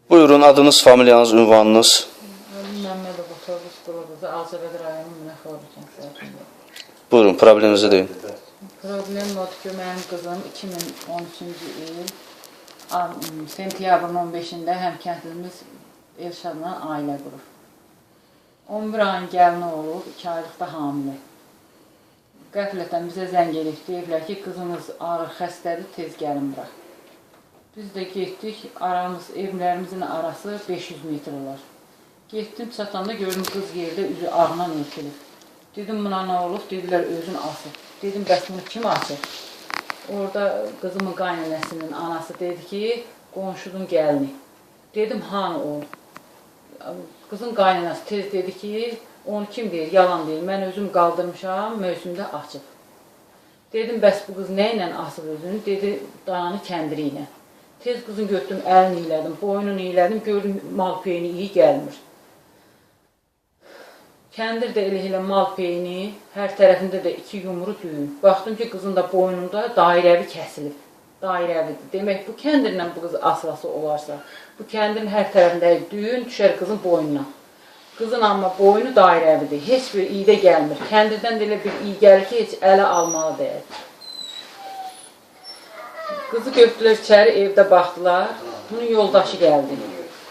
Buyurun, adınız, familiyanız, ünvanınız. Adım Məmmədov Otoruz Quluqızı, Ağcabədi rayonu Minəxoğlu kənd sakini. Buyurun, probleminizi deyin. Problem odur ki, mənim qızım 2013-cü il sentyabrın 15-də həmkəndlimiz Elşadla ailə qurub. 11 ayın gəlini olub, 2 aylıqda hamilə. Qəflətən bizə zəng edib, deyiblər ki, qızınız ağır xəstədir, tez gəlin bura. Biz də getdik, aramız, evlərimizin arası 500 metr olar. Getdim, çatanda gördüm qız yerdə üzü ağına örtülüb. Dedim, buna nə olub? Dedilər, özün asıb. Dedim, bəs bunu kim asıb? Orada qızımın qaynanəsinin anası dedi ki, qonşunun gəlini. Dedim, hanı o? Qızın qaynanası tez dedi ki, onu kim deyir? Yalan deyir. Mən özüm qaldırmışam, mövsümdə açıb. Dedim, bəs bu qız nə ilə asıb özünü? Dedi, dananı kəndiri ilə. Tez qızın götürdüm, əlini ilədim, boynunu ilədim, gördüm mal peyni iyi gəlmir. Kəndir də elə mal peyni, hər tərəfində də 2 yumru düyün. Baxdım ki, qızın da boynunda dairəvi kəsilib. Dairəvidir. Demək, bu kəndirlə bu qız asılası olarsa, bu kəndirin hər tərəfində düyün düşər qızın boynuna. Qızın amma boynu dairəvidir. Heç bir iyi də gəlmir. Kəndirdən də elə bir iyi gəlir ki, heç ələ almalı deyil. Qızı götürdülər içəri, evdə baxdılar. Bunun yoldaşı gəldi.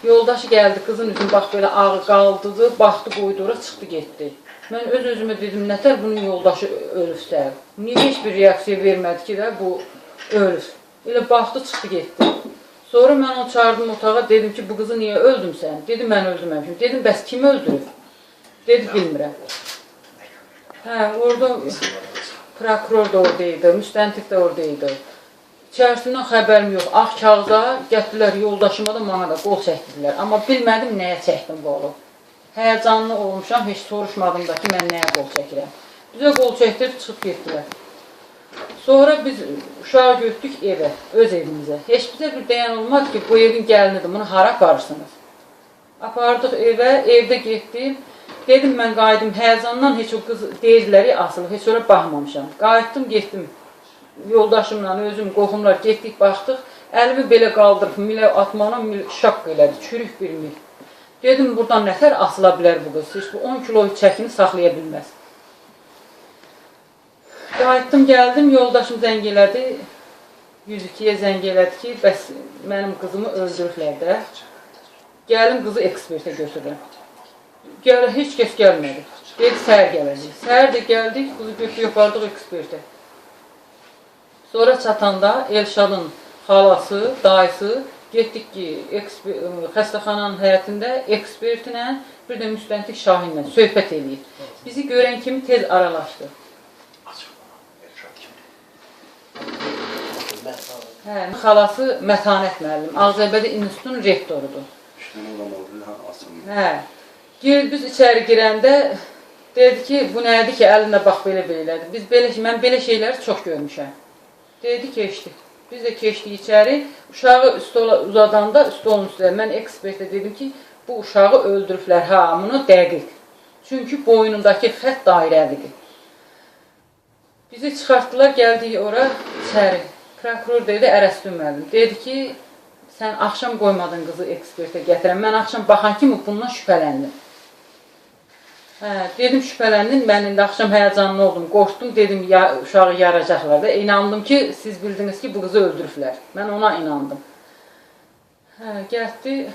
Yoldaşı gəldi, qızın üzünü bax belə ağı qaldırdı, baxdı, qoydu ora, çıxdı, getdi. Mən öz-özümə dedim, nətər bunun yoldaşı ölübsə? Niyə heç bir reaksiya vermədi ki də bu ölüb? Elə baxdı, çıxdı, getdi. Sonra mən onu çağırdım otağa, dedim ki, bu qızı niyə öldüm sən? Dedi, mən öldürməmişim. Dedim, bəs kim öldürüb? Dedi, bilmirəm. Hə, orada prokuror da orada idi, müstəntiq də orada idi. İçərisindən xəbərim yox. Ağ kağıza gətirdilər yoldaşıma da, mənə də qol çəkdirdilər. Amma bilmədim nəyə çəkdim qolu. Həyəcanlı olmuşam, heç soruşmadım da ki, mən nəyə qol çəkirəm. Bizə qol çəkdirib çıxıb getdilər. Sonra biz uşağı götürdük evə, öz evimizə. Heç bizə bir deyən olmadı ki, bu evin gəlinidir, bunu hara aparırsınız? Apardıq evə, evdə getdim. Dedim, mən qayıdım, həyəcandan heç o qız deyirdilər asılıb, heç ora baxmamışam. Qayıtdım, getdim. Yoldaşımla, özüm, qohumlar getdik, baxdıq. Əlimi belə qaldırıb, milə atmana mil şaqq elədi, çürük bir mil. Dedim, buradan nətər asıla bilər bu qız? Heç bu 10 kilo çəkini saxlaya bilməz. Qayıtdım, gəldim, yoldaşım zəng elədi. 102-yə zəng elədi ki, bəs mənim qızımı öldürüblər də. Gəlin qızı ekspertə götürürəm. Gəl, heç kəs gəlmədi. Dedi, səhər gələcək. Səhər də gəldik, qızı götürüb apardıq ekspertə. Sonra çatanda Elşadın xalası, dayısı getdik ki, xəstəxananın həyətində ekspertlə, bir də müstəntiq Şahinlə söhbət eləyir. Bizi görən kimi tez aralaşdı. Hə, xalası Mətanət müəllim, Ağcabədi İnstitutunun rektorudur. Hə, biz içəri girəndə dedi ki, bu nədir ki, əlində bax belə belədir. Biz belə, mən belə şeyləri çox görmüşəm. Dedi, keçdi. Biz də keçdik içəri. Uşağı stola uzadanda stolun üstə. Mən ekspertə dedim ki, bu uşağı öldürüblər, ha, bunu dəqiq. Çünki boynundakı xətt dairəvidir. Bizi çıxartdılar, gəldik ora içəri. Prokuror dedi, Ərəstun müəllim. Dedi ki, sən axşam qoymadın qızı ekspertə gətirən. Mən axşam baxan kimi bundan şübhələndim. Hə, dedim, şübhələndim, mən indi axşam həyəcanlı oldum, qorxdum, dedim, ya, uşağı yaracaqlar da. İnandım ki, siz bildiniz ki, bu qızı öldürüblər. Mən ona inandım. Hə, gəldi.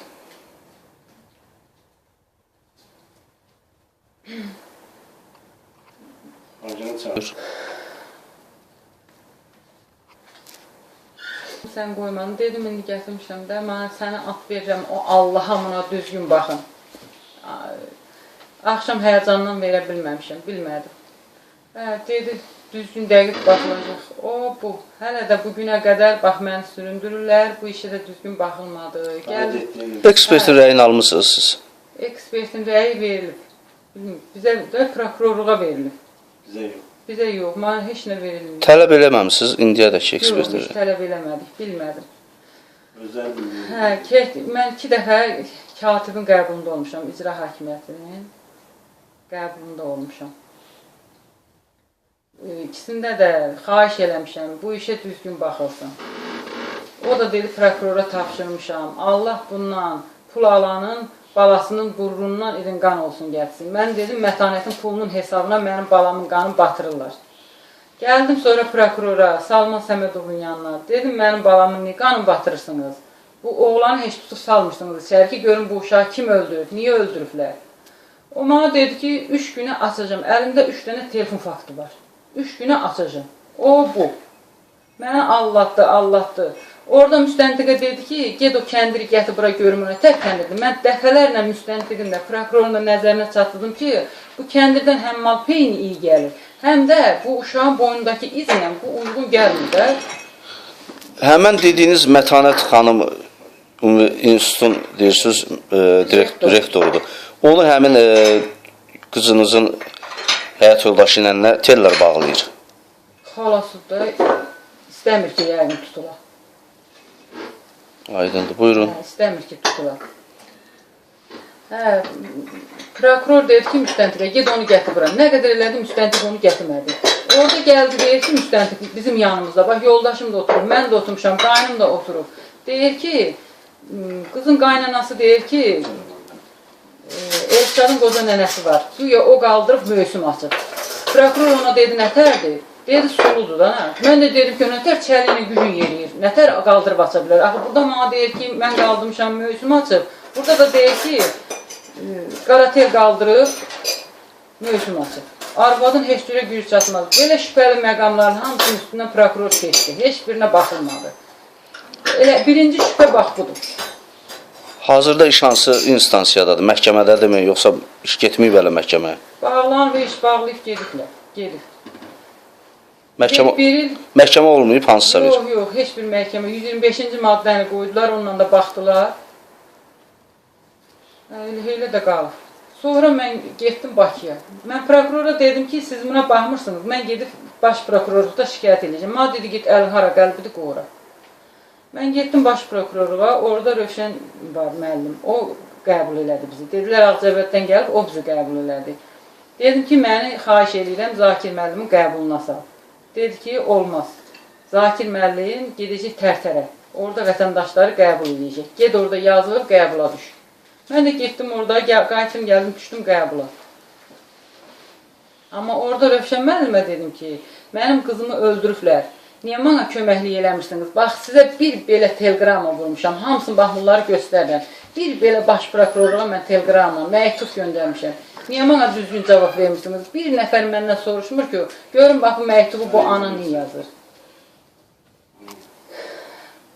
Sən qoymadın, dedim, indi gətirmişəm də, mən sənə at verirəm, o Allaha buna düzgün baxın. Axşam həyəcandan verə bilməmişəm, bilmədim. Hə, dedi, düzgün dəqiq baxılacaq. O, bu. Hələ də bu günə qədər bax, məni süründürürlər, bu işə də düzgün baxılmadı. Gəldi. Ekspertin rəyini almışsınız siz? Ekspertin rəyi verilib. Bizə də prokurorluğa verilib. Bizə yox. Bizə yox, mənə heç nə verilmir. Tələb eləməmisiniz indiyədək ekspertin rəyini? Yox, tələb eləmədik, bilmədim. Özləri bilmir. Hə, mən 2 dəfə katibin qəbulunda olmuşam, icra hakimiyyətinin qəbulunda olmuşam. İkisində də xahiş eləmişəm, bu işə düzgün baxılsın. O da dedi, prokurora tapşırmışam. Allah bundan pul alanın balasının burnundan irin qan olsun gəlsin. Mən dedim, Mətanətin pulunun hesabına mənim balamın qanını batırırlar. Gəldim sonra prokurora, Salman Səmədovun yanına. Dedim, mənim balamın niyə qanını batırırsınız? Bu oğlanı heç tutub salmırsınız içəri ki, görün bu uşağı kim öldürüb, niyə öldürüblər? O mənə dedi ki, 3 günə açacağam. Əlimdə 3 dənə telefon faktı var. 3 günə açacağam. O, bu. Mənə allatdı, allatdı. Orada müstəntiqə dedi ki, get o kəndiri gətir bura görüm ona. Tək kəndirdir. Mən dəfələrlə müstəntiqin də, prokurorun da nəzərinə çatdırdım ki, bu kəndirdən həm malpeyni iyi gəlir, həm də bu uşağın boynundakı izlə bu uyğun gəlmir də. Həmən dediyiniz Mətanət xanım ümumi institutun deyirsiniz, Rektor. rektorudur. Onu həmin qızınızın həyat yoldaşı ilə nə tellər bağlayır. Xalası da istəmir ki, yəqin tutula. Aydındır. Buyurun. Hə, istəmir ki, tutula. Hə, prokuror dedi ki, müstəntiqə, get onu gətir bura. Nə qədər elədi, müstəntiq onu gətirmədi. Orada gəldi, deyir ki, müstəntiq bizim yanımızda. Bax, yoldaşım da oturub, mən də oturmuşam, qaynım da oturub. Deyir ki, qızın qaynanası deyir ki, Elşadın qoca nənəsi var. Güya o qaldırıb mövsüm açıb. Prokuror ona dedi, nətərdir? Dedi, suludur da. Nə? Mən də dedim ki, nətər çəli ilə gücün yeriyir. Nətər qaldırıb aça bilər? Axı, burada mənə deyir ki, mən qaldırmışam, mövsüm açıb. Burada da deyir ki, qaratel qaldırıb, mövsüm açıb. Arvadın heç cürə gücü çatmaz. Belə şübhəli məqamların hamısının üstündən prokuror keçdi. Heç birinə baxılmadı. Elə birinci şübhə bax budur. Hazırda iş hansı instansiyadadır? Məhkəmədədirmi, yoxsa iş getməyib hələ məhkəməyə? Bağlan və iş bağlayıb gediblər. Gedib. Məhkəmə Bir il məhkəmə olmayıb hansısa bir. Yox, yox, heç bir məhkəmə 125-ci maddəni qoydular, onunla da baxdılar. Elə, elə də qalıb. Sonra mən getdim Bakıya. Mən prokurora dedim ki, siz buna baxmırsınız. Mən gedib baş prokurorluqda şikayət edəcəm. Mənə dedi, get əlin hara qəlbidir qora. Mən getdim baş prokurorluğa, orada Rövşən var müəllim. O qəbul elədi bizi. Dedilər Ağcabəddən gəlib, o bizi qəbul elədi. Dedim ki, məni xahiş eləyirəm Zakir müəllimin qəbuluna sal. Dedi ki, olmaz. Zakir müəllim gedəcək Tərtərə. Orada vətəndaşları qəbul eləyəcək. Ged orada yazılıb qəbula düş. Mən də getdim orada, qayıtdım, gəldim, düşdüm qəbula. Amma orada Rövşən müəllimə dedim ki, mənim qızımı öldürüblər. Niyə mənə köməklik eləmirsiniz? Bax, sizə bir belə teleqramma vurmuşam. Hamısını bax bunları göstərirəm. Bir belə baş prokurorluğa mən teleqramma, məktub göndərmişəm. Niyə mənə düzgün cavab vermirsiniz? Bir nəfər məndən soruşmur ki, görün bax bu məktubu bu ana niyə yazır?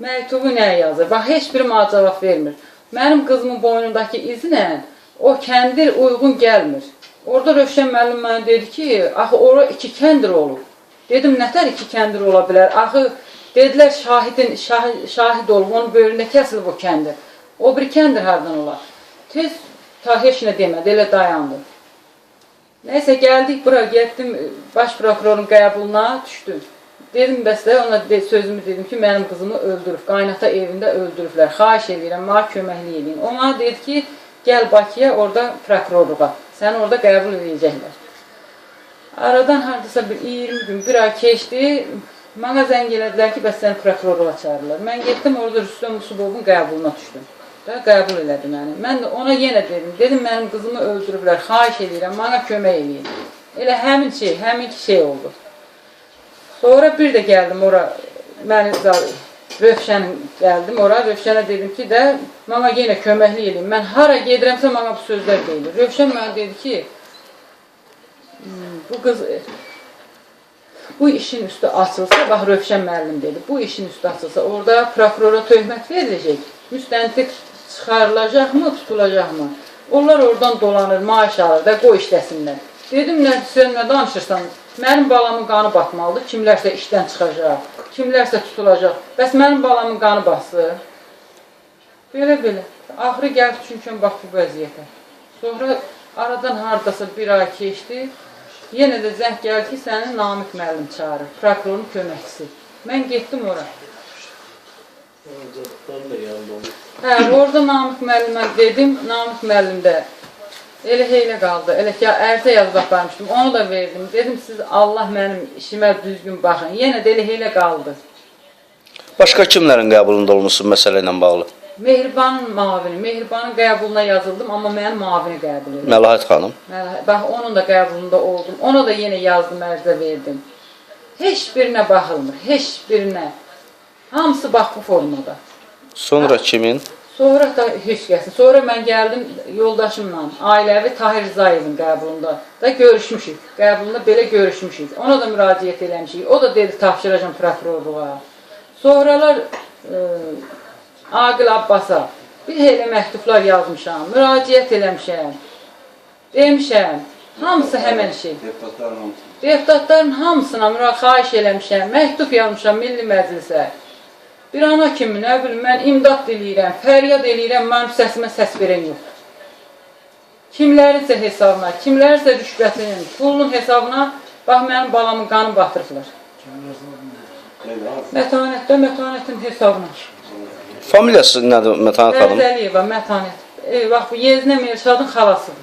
Məktubu nə yazır? Bax, heç biri mənə cavab vermir. Mənim qızımın boynundakı izlə o kəndir uyğun gəlmir. Orada Rövşən müəllim mənə dedi ki, axı ora 2 kəndir olub. Dedim, nətər 2 kəndir ola bilər? Axı, dedilər, şahid olub, onun böyründə kəsilib o kəndir. O bir kəndir hardan olar? Tez, ta heç nə demədi, elə dayandı. Nəysə, gəldik bura, getdim baş prokurorun qəbuluna, düşdüm. Dedim, bəs də ona sözümü dedim ki, mənim qızımı öldürüb, qaynata evində öldürüblər. Xahiş eləyirəm, mənə köməklik eləyin. O mənə dedi ki, gəl Bakıya, orada prokurorluğa. Səni orada qəbul eləyəcəklər. Aradan hardasa bir 20 gün, bir ay keçdi. Mənə zəng elədilər ki, bəs səni prokurorluğa çağırırlar. Mən getdim, orada Rüstəm Musubovun qəbuluna düşdüm. Da, qəbul elədi məni. Mən də ona yenə dedim, dedim, mənim qızımı öldürüblər, xahiş eləyirəm, mənə kömək eləyin. Elə həmin şey, həminki şey oldu. Sonra bir də gəldim ora, məni Rövşənin gəldim ora, Rövşənə dedim ki də, mənə yenə köməklik eləyin. Mən hara gedirəmsə, mənə bu sözlər deyilir. Rövşən mənə dedi ki, bu qız, bu işin üstü açılsa, bax Rövşən müəllim dedi, bu işin üstü açılsa, orada prokurora töhmət veriləcək, müstəntiq çıxarılacaqmı, tutulacaqmı? Onlar oradan dolanır, maaş alır da, qoy işləsinlər. Dedim, nə, sən nə danışırsan? Mənim balamın qanı batmalıdır, kimlərsə işdən çıxacaq, kimlərsə tutulacaq. Bəs mənim balamın qanı batsın. Belə-belə. Axırı gəldi çünki bax bu vəziyyətə. Sonra aradan hardasa bir ay keçdi. Yenə də zəng gəldi ki, səni Namiq müəllim çağırır, prokurorun köməkçisi. Mən getdim ora. Hə, orada Namiq müəllimə dedim, Namiq müəllim də elə heylə qaldı. Elə ki, ərizə yazıb aparmışdım, onu da verdim. Dedim, siz Allah mənim işimə düzgün baxın. Yenə də elə heylə qaldı. Başqa kimlərin qəbulunda olmusun məsələ ilə bağlı? Mehribanın mavini, Mehribanın qəbuluna yazıldım, amma mənim mavini qəbul elədi. Məlahət xanım. Bax, onun da qəbulunda oldum. Ona da yenə yazdım, ərizə verdim. Heç birinə baxılmır, heç birinə. Hamısı bax bu formada. Sonra kimin? Sonra da heç kəsin. Sonra mən gəldim yoldaşımla, ailəvi Tahir Rızayevin qəbulunda da görüşmüşük. Qəbulunda belə görüşmüşük. Ona da müraciət eləmişik. O da dedi tapşıracam prokurorluğa. Sonralar Aqil Abbasa bir elə məktublar yazmışam, müraciət eləmişəm. Demişəm, hamısı həmən şey. Deputatların hamısı. Deputatların hamısına xahiş eləmişəm, məktub yazmışam Milli Məclisə. Bir ana kimi, nə bilim, mən imdad diləyirəm, fəryad eləyirəm, mənim səsimə səs verən yox. Kimlərinsə hesabına, kimlərinsə rüşvətinin, pulunun hesabına, bax mənim balamın qanı batırıblar. Neydi abi? Mətanətdə, mətanətin hesabına. Familiyası nədir Mətanət xanım? Ərzəliyeva, Mətanət. Bax bu Yeznə Elşadın xalasıdır.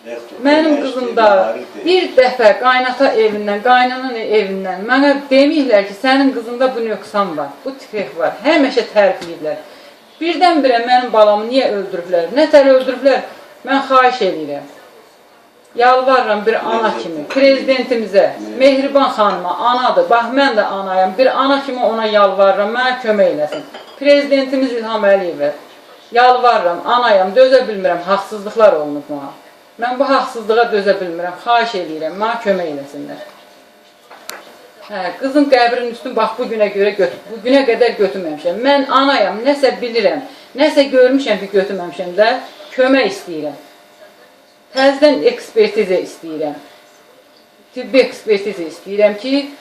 Rektor. Mənim Dəyişdi, qızım da maarif bir dəfə qaynata evindən, qaynananın evindən mənə deməyiblər ki, sənin qızında bu nöqsan var, bu tifek var. Həmişə tərifləyiblər. Birdən-birə mənim balamı niyə öldürüblər? Nətər öldürüblər? Mən xahiş eləyirəm. Yalvarıram bir ana kimi, prezidentimizə, Mehriban xanıma, anadır. Bax, mən də anayam. Bir ana kimi ona yalvarıram, mənə kömək eləsin. Prezidentimiz İlham Əliyevə yalvarıram, anayam, dözə bilmirəm, haqsızlıqlar olunub mənə. Mən bu haqsızlığa dözə bilmirəm, xahiş eləyirəm, mənə kömək eləsinlər. Hə, qızın qəbrinin üstünü bax bu günə görə bu günə qədər götürməmişəm. Mən anayam, nəsə bilirəm, nəsə görmüşəm ki, götürməmişəm də, kömək istəyirəm. Təzədən ekspertizə istəyirəm. Tibbi ekspertizə istəyirəm ki,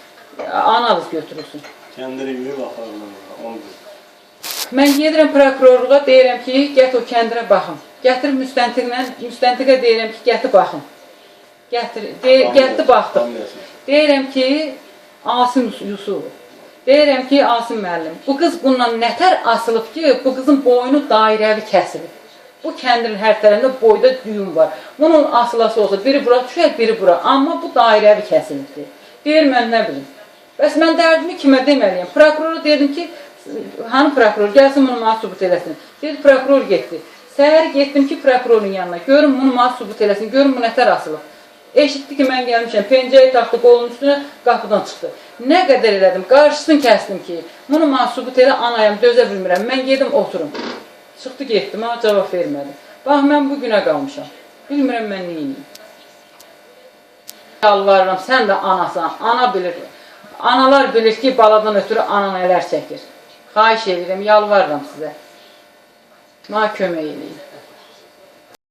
analiz götürülsün. Kendini yuyup apardılar. Onu dedi. Mən gedirəm prokurorluğa, deyirəm ki, get o kəndirə baxın. Gətir müstəntiqlə, müstəntiqə deyirəm ki, gətir baxın. Gətir, gətir baxdıq. Familiyası. Deyirəm ki, Asim Yusufov. Deyirəm ki, Asim müəllim, bu qız bundan nətər asılıb ki, bu qızın boynu dairəvi kəsilib. Bu kəndirin hər tərəfində boyda düyüm var. Bunun asılası olsa biri bura düşər, biri bura. Amma bu dairəvi kəsilibdir. Deyir, mən nə bilim. Bəs mən dərdimi kimə deməliyəm? Prokurora dedim ki, hanı prokuror, gəlsin bunu mənə sübut eləsin. Dedi, prokuror getdi. Səhər getdim ki, prokurorun yanına. Görün bunu mənə sübut eləsin, görün bu nətər asılıb. Eşitdi ki, mən gəlmişəm, pencəyi taxdı qolunun üstünə, qapıdan çıxdı. Nə qədər elədim, qarşısını kəsdim ki, bunu mənə sübut elə, anayam, dözə bilmirəm, mən gedim, oturum. Çıxdı, getdi, mənə cavab vermədi. Bax, mən bu günə qalmışam. Bilmirəm, mən nə edeyim. Yalvarıram, sən də anasan, ana bilir. Analar bilir ki, baladan ötürü ana nələr çəkir. Xahiş edirəm, yalvarıram sizə. Mənə kömək eləyin.